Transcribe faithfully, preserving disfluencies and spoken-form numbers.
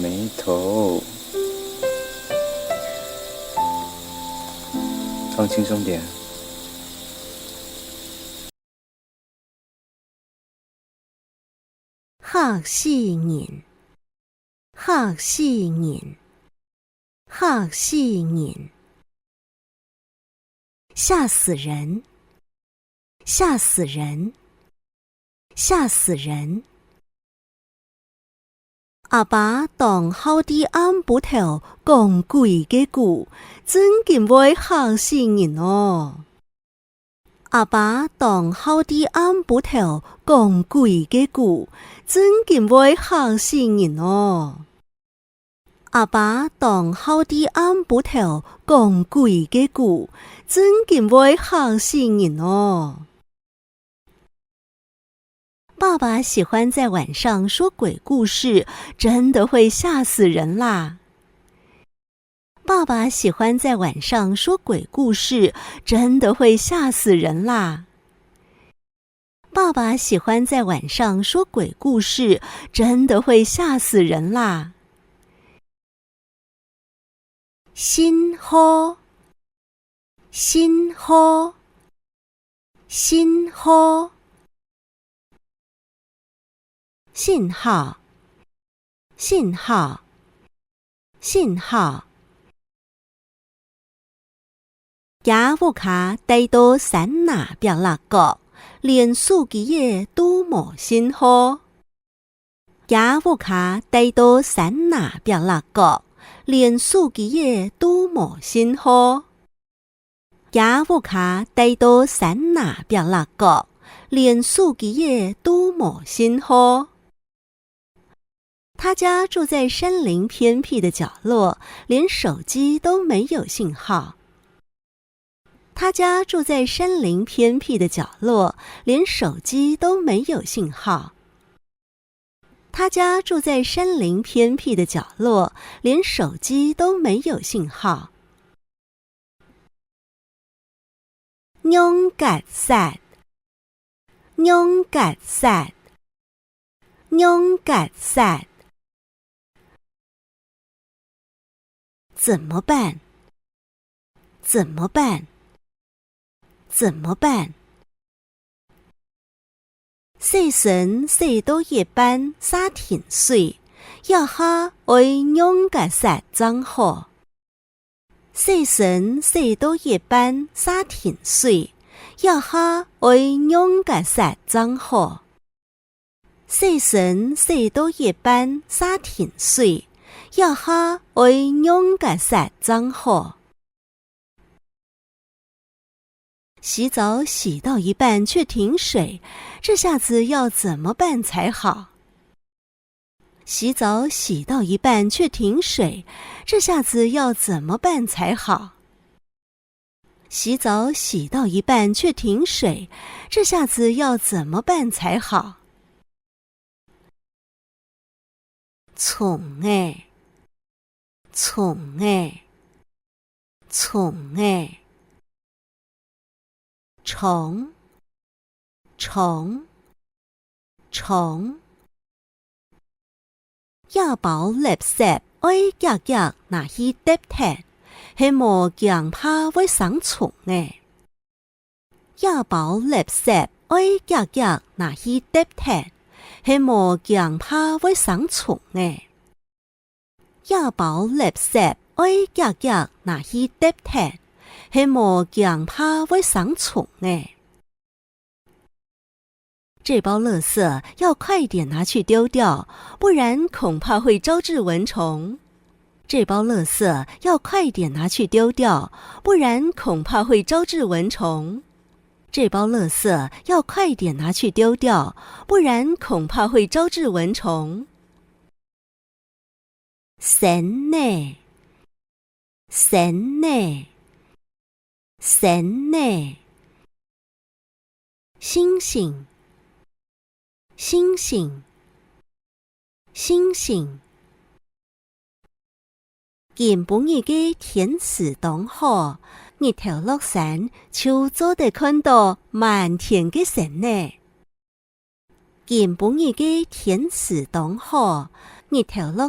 眉头，放轻松点。吓死人，吓死人，吓死人。吓死人，吓死人，吓死人。 阿爸當好在暗晡頭講鬼个故，真經會嚇死人哦！阿爸當好在暗晡頭講鬼个故，真經會嚇死人哦！阿爸當好在暗晡頭講鬼个故，真經會嚇死人哦！ 爸爸喜歡在晚上說鬼故事，真的會嚇死人啦！爸爸喜歡在晚上說鬼故事，真的會嚇死人啦！爸爸喜歡在晚上說鬼故事，真的會嚇死人啦！ 信號，信號，信號。信號，信號，信號。厥屋下戴到山林壁壢角，連手機仔都無信號。 厥屋下戴到山林壁壢角，連手機仔都無信號。厥屋下戴到山林壁壢角，連手機仔都無信號。他家住在山林偏僻的角落，連手機都沒有信號。 他家住在山林偏僻的角落，連手機都沒有信號。他家住在山林偏僻的角落，連手機都沒有信號。仰結煞，仰結煞，仰結煞。 怎麼辦？怎麼辦？怎麼辦？洗身洗到一半煞停水，這下愛仰結煞正好？洗身洗到一半煞停水，這下愛仰結煞正好？ 洗身洗到一半煞停水，這下愛仰結煞正好？洗澡洗到一半卻停水，這下子要怎麼辦才好？洗澡洗到一半卻停水，這下子要怎麼辦才好？ 洗澡洗到一半卻停水，這下子要怎麼辦才好？蟲仔，蟲仔，蟲仔。 床，床，床。這包垃圾愛遽遽拿去㧒忒，係無驚怕會生蟲仔。這包垃圾愛遽遽拿去㧒忒，係無驚怕會生蟲仔。 這包垃圾愛遽遽拿去㧒忒，係無驚怕會生蟲仔。這包垃圾要快點拿去丟掉，不然恐怕會招致蚊蟲。這包垃圾要快點拿去丟掉，不然恐怕會招致蚊蟲。這包垃圾要快點拿去丟掉，不然恐怕會招致蚊蟲。 仙女，仙女，仙女。星星，星星，星星。今晡日个天時當好，日頭落山就做得看到滿天个仙女。 今晡日个天時當好，日頭落